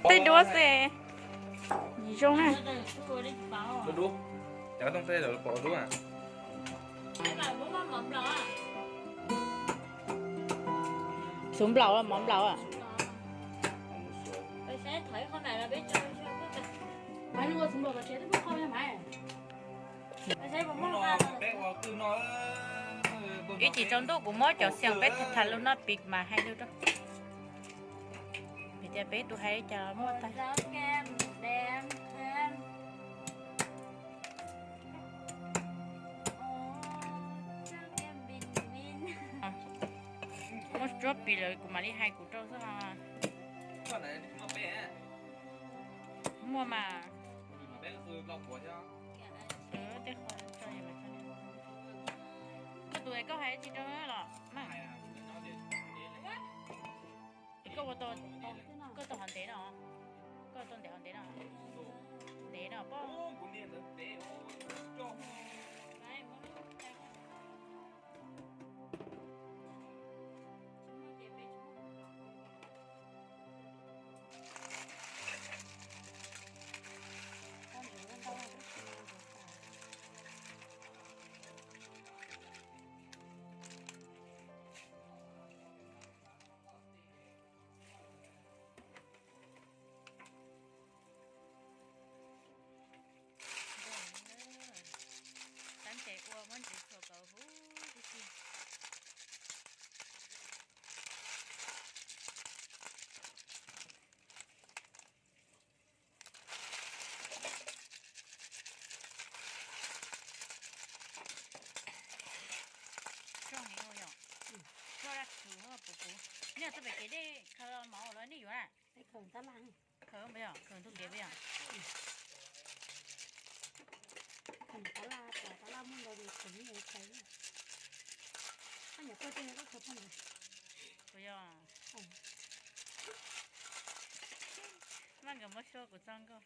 Tej duab xwb. Zoo na. Txhuv nplaum, mov nplaum. Ib chim tsaus ntuj kuv muab cov xiam peb tham tham lus no pis mas hais lus rau. Vim tias peb tus hais li cas muaj tag. Muab tsuab pis lawm kuv mam li hais kuv rau xwb. Muaj mas. Koj tus es koj hais tsis rau los mas. Es koj ua tau, koj tau hov ntev no, koj tau ntev hov ntev no, ntev no pob. Tab tes ua muab ntxiv txhua kauv huv tib si. Tso heev ua yom. Tso daj khwv puv puv. Nej tuaj pem kev dej khaws mov los nej yuav na. Khaws ntuj kev peb yom. Puas yog? Maj nkawd muab suab kuv txoj nkauj.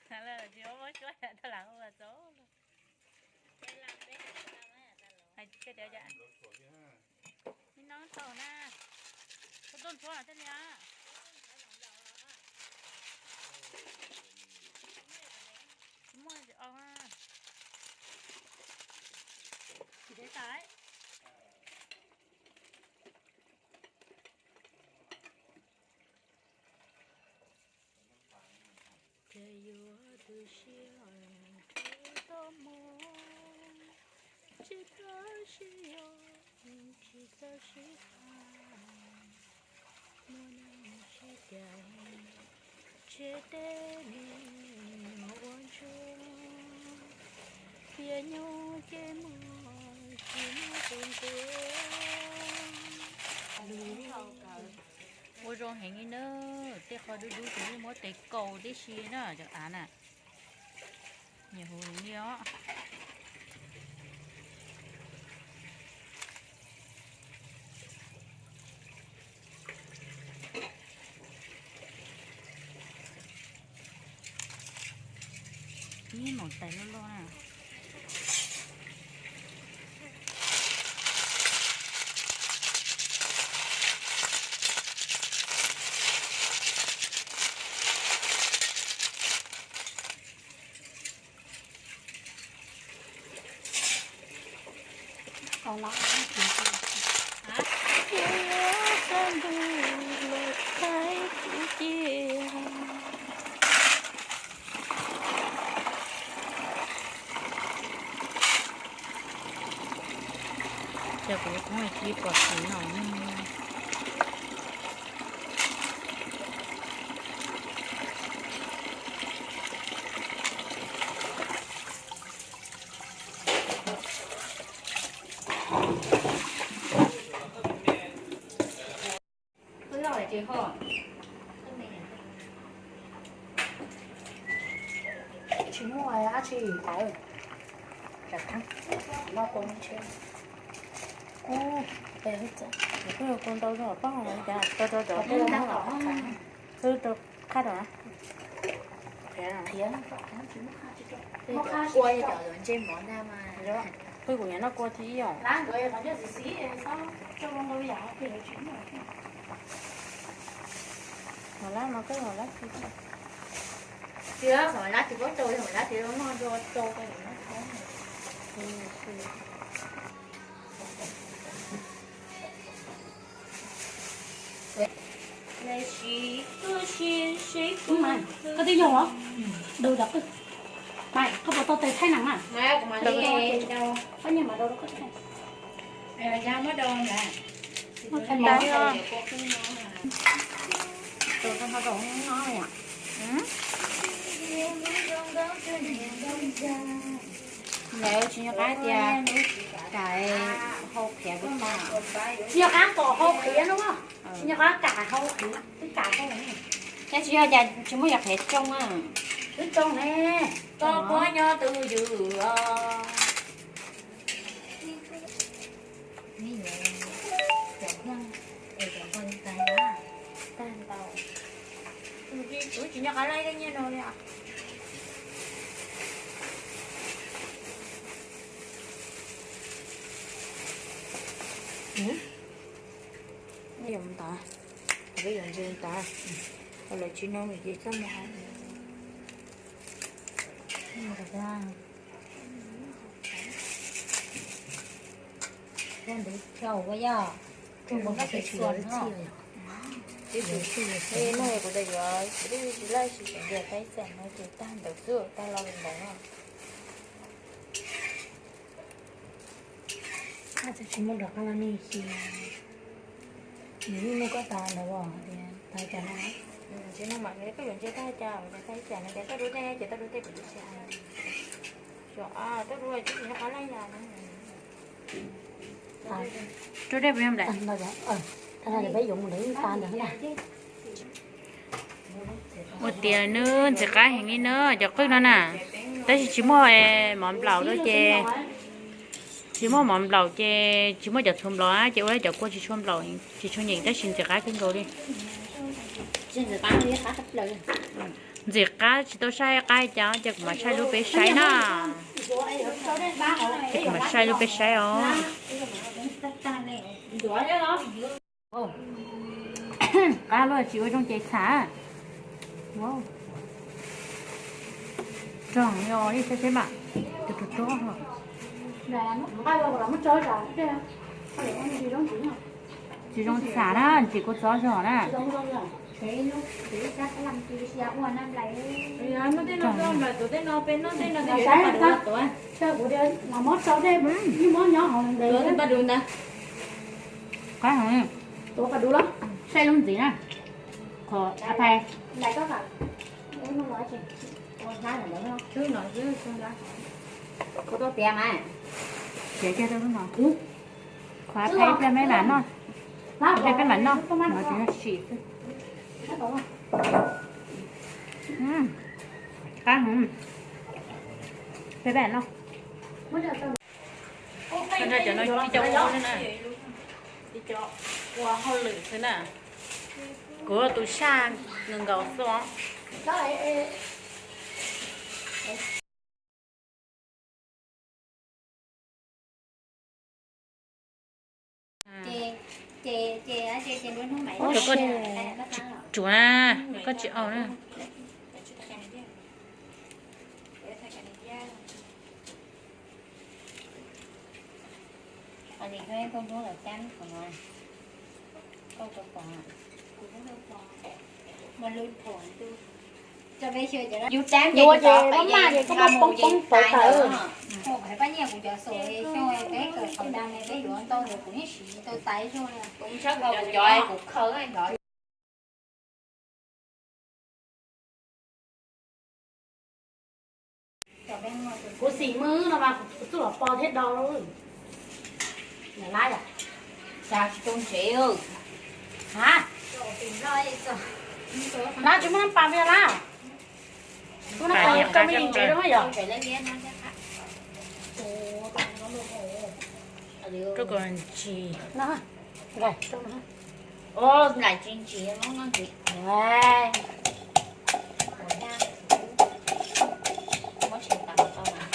Lawm tsis muab suab tau lam ua txo. Hais tias ib no tau na. Koj tuaj ntxuav thiaj li. Tsis muaj tsis ua. Tsis dev tas. Ces yuav tu siab tsis tau mus, tsis tau sib yog, tsis tau sib tham, muaj neeg sib cais, tsis tej me nyuam ua ntsuag, tias nyuj ces muaj, tsis muaj tus ntuav. Ua zoo heev li na, tej qhov dub dub ces yeej muab tes kaus tib si na cov av na. Nyiam huv heev li os. Ib maum tais loj loj na. Ces kuv kuv tsis pom txiv no. Tsis muaj dab tsi tawv. Ub, tes hwj txawm, kuv ntau zog pab hais cas rau rau rau, hwj rau qab rau na. Qhiav, ua cov ntsej mov ntag mas. Kuv nyob no kua thiab os. Lab no koj lab tsis. Tsis, lab tsis paub rau, lab tsis noj rau. Koj twb yog los? Daus cov qwj. Mas koj puas tau tes thaij nees na? Koj nyiam mas daus rau koj thaij. Lawv tsis nco qab tias kam hau qhiav puas tag. Tsis nco qab kom hau qhiav no. Tsis nco qab kam hau qhiav, twb kam hau. Yog tsis yog cas tsis muaj yog qhiav tsoo a. Twb tsoo ne. Koj puas nyob twj ywm os. Tag ntau. Kuv tsis nco qab laij tej nyiaj no li os. Yuav mus ntawd, peb yuav ntsia ntawd, lawv tsis nug ces txhob mus hais. Ua ntu rau ua yog, tsuas npaum pem xuas no. Ej, no kuv tas yuav kuv twb tsis laij tsis tseem ntiag taib xeem no ces tag ntawd xwb, tag los li ntawd no. Tsis muaj nrog qab los ne, nws yeej muaj koj tas ntawd as, tas cas no. Tsis muaj mam li koj yuav ntsia tag cas, tag cas no ces tau dua tej ces tau dua tej kuv twb tsis hais. Tau dua tsis nco qab laij yam no. Rau dej puas yog nplaim? Ua tias nws ntxim qab heev li na cov qwj no na, tab sis tsis muaj mov nplaum rau ces, tsis muaj mov nplaum ces tsis muaj cov txhuv nplaum ces ua cov kua tsis tshua nplaum, tsis tshua nyeem tab sis ntxim qab kawg nkaus li. Ntxim qab tsis tau saib qab cas ces kuv mam saib lub peb saib na. Kuv mam saib lub peb saib os. Qab luaj tsis ua zoo ces txham. Rog li saib seb mam, tus rog rog. Tsis zoo txham na, ntxim kua txob zog na. Qab heev, saib lub ntxiv na, qhov a phai. Tiav kiag rau lub no, qhov a phai ib pliag peb mam noj, ib pliag peb mam noj, no ces yog sim xwb. Qab heev, peb mam noj. Cov no ib co ua na, ib co ua hauj lwm xwb na. Kuv tus saj nkaus nkaus xwb os. Koj tsis tsuav na, koj tsis au na. Yuav ces lub maj ces koj muab poob poob pov tawm. Kuv xim mws no mas kuv txuj los pov thiab do lawm. Lab yom? Cas tsis tu ntsev. Ha? Lab tsis muaj nab pas li lab. Tus nab pas koj me ntsev rau yom? Rau kom ntsis. Nplaim tsis ntsis, muab noj ntsis. Muab tsis tas tau mas.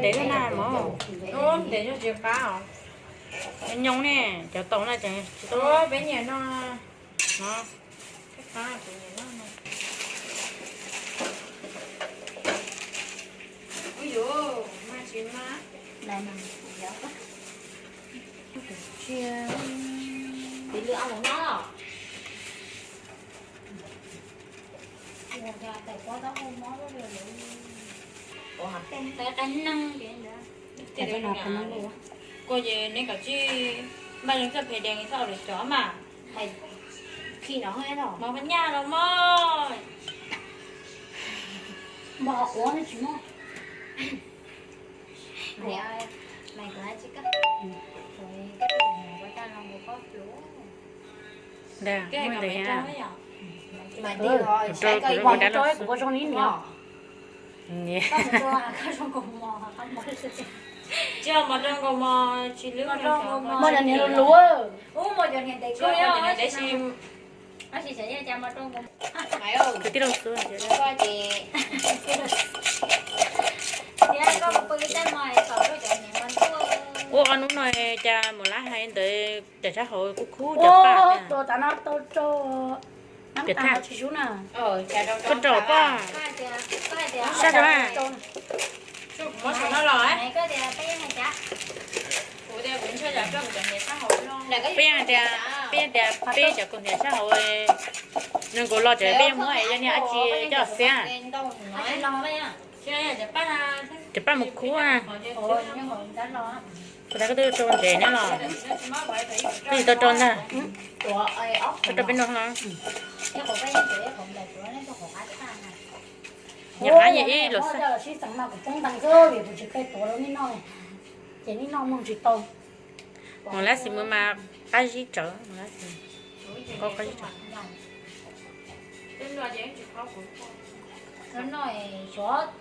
Ntev na mog. Ntev yog tsis qab os. Nyoos ne, cov tau na ces tsis tau. Peb nyiam no. No. Qab kuv nyiam no. Ui yuv, mas tsis mas. Tiv lwm a mus no. Ua cas tais pob taub hau mob lub lwm. Ua hov tej qab neeg ces ntawd. Koj ces neb kom tsij npaj leej txoj phem dees txhob lwm cov mas. Hais khi no los mos pab nyaj los mos. Mos quav no tsis muaj. Ntawd, muaj ntawd. Kuv rau kuv zoo li niam. Tsis yog mos rau nkaus mos tsis lwb, mos cov niag luv luv. Kwv tij laug xwb. Ua ob hnub no cas mus lab hais ntawd cas sab hauv kuj khub cov paj. Piam thaj tsis sub na. Koj rau paj sab rau na. Peb yeej tias, peb yeej tias peb cov kaus hniav sab hauv, nws nkaus los ces peb yeej muab yog niag dab tsi coj xiab. Cov paj mus khub. Kuv tas koj twb rau ntsev na los, twb tsis tau rau ntag. Rau rau peb nua no. Nyuam qab yog ib los xwb. Mus lab xim mus mas qab zib tsawv, mus lab xim, qab qab zib tsawv.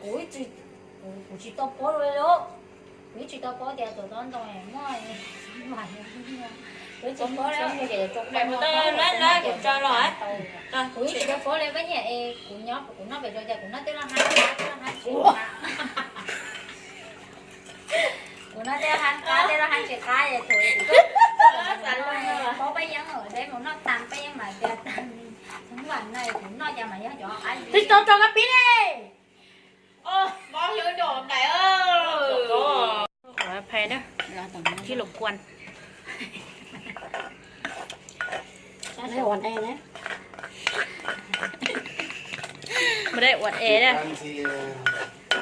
Kuv tsis tau paub li, kuv tsis tau paub tias tus tod ntoo muaj, kuv tsis paub li, kuv tsis tau paub li peb nyiam es kuv nyob kuv noj pem rau cas kuv noj tej loj hab, tej loj hab tsis, kuv noj tej loj hab qab, tej loj hab tsis qab es thaum kuv paub peb yeeb, peb mus noj tas peb yeeb mas tias tas, kuv noj cas mas yog cov qab. Twb tau rau koj pib li. Phai na, thib lus kuan. Npaj dai uas es na,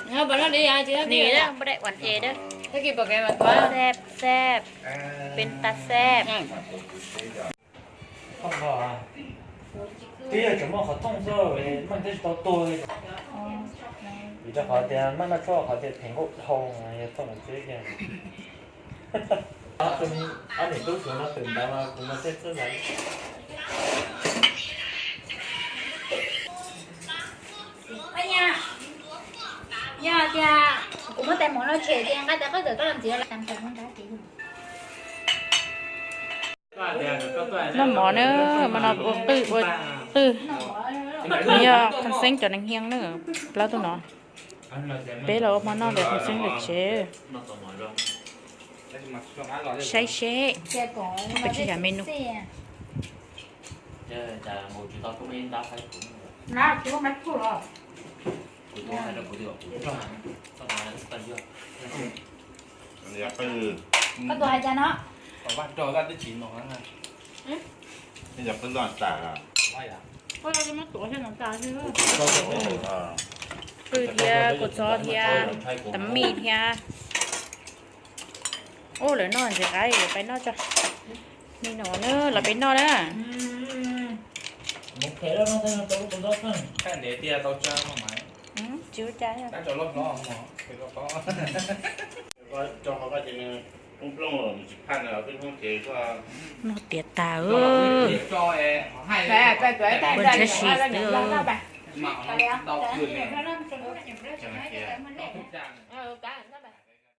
nws npaj dai uas es na. Xeb xeb, peb tas xeb. Thooj nkaus, twb yog tseem muaj qhov thooj xwb, muaj thiab tsis tau tuag li. Vim rau qhov tias maj noj tshuaj qhov tias phem nkauj dhau, yog thooj xwb tiag. Ob niam tub suav no twm ntawd mas kuv mas tej xwb ntawd. Yog tias kuv muab tais mov no tshem ces nqa tais qab kawm koj los ntxiv los tas tas. Noj mov na, mov no ua qwj ua qwj. Nws yog Khas Xeeb cov neeg hias na, plaub tug no. Peb los ua hmo noj ntawm Khas Xeeb lawv tsev. Saib seb, peb tsis yam menu. Koj tus hais cas no? Qwj thiab kua txob thiab tam mij thiab. Ub, lawv noj ntxim qab, lawv pais noj tso. Ni no na, lawv pais noj na. Tsis ua cas. Noj tiav tas, ua ntshiab si xwb.